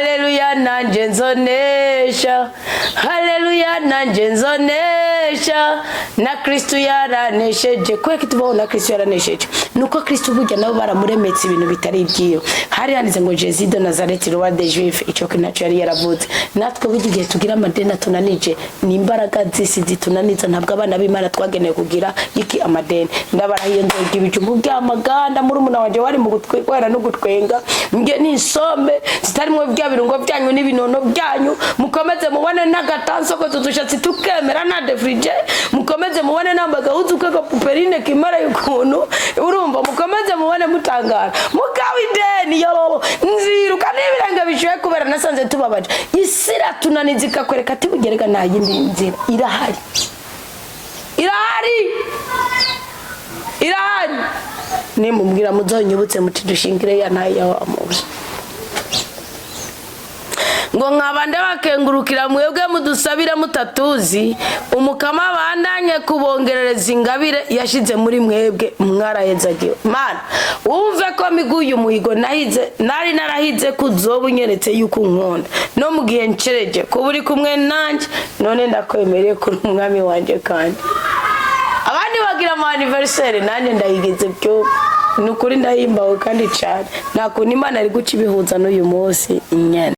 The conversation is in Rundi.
Haleluya, nanje nzonesha. Haleluya, nanje nzonesha. Na Kristu yaranesheje. Kubera ko tubaho na Kristu yaranesheje, nuko Kristu burya nabo baramuremetse ibintu bitari ibyiwe. Hari handitse ngo "Jésus de Nazareth, roi des Juifs". Icyo kintu nacyo yari yaravutse. Natwe burya igihe tugira amadeni atunanije, ni imbaraga z'isi zitunaniza. Ntabwo abana b'Imana twagenewe kugira iki? Amadeni. Ndabarahiye, nzoga ibijumbu by'amaganda. Muri umuna wanje wari mu gutwera no gutwenga, nge n'isombe zitarimo bya birungo byanyu n'ibinono byanyu. Mukomeze mubone n'agatanso tudushatsi tukemera na defrije. Mukomeze mubone nambaye agahuzu k'agapuperine kimara ukuntu. Urumva, mukomeze mubone mutangara mugawe ideni yororo nziruka n'ibirenge bishuye, kubera nasanze tubabaje. Isi iratunaniza, ikakwereka ati bugerega nta yindi nzira irahari, irahari, irahari. Nimubwira muzonyibutse muti dushingire ya ntayo ya wa muntu. Ngo nkaba ndabakengurukira mwebwe mudusabira mutatuzi. Umukama bandanye kubongerereza ingabire yashize muri mwebwe. Mwarahezagiwe. Mana, wumve ko miguye umuhigo nahize, nari narahize ko uzoba unyeretse yuko unkunda no mu gihe ncereje kuba uri kumwe nanjye. None ndakwemereye kuri umwami wanjye. Kandi abandi bagira ama anniversaire, nanjye ndayigize. Byo ni ukuri, ndahimbawe kandi cyane. Nta kuntu Imana ari guca ibihuza n'uyu munsi nyene.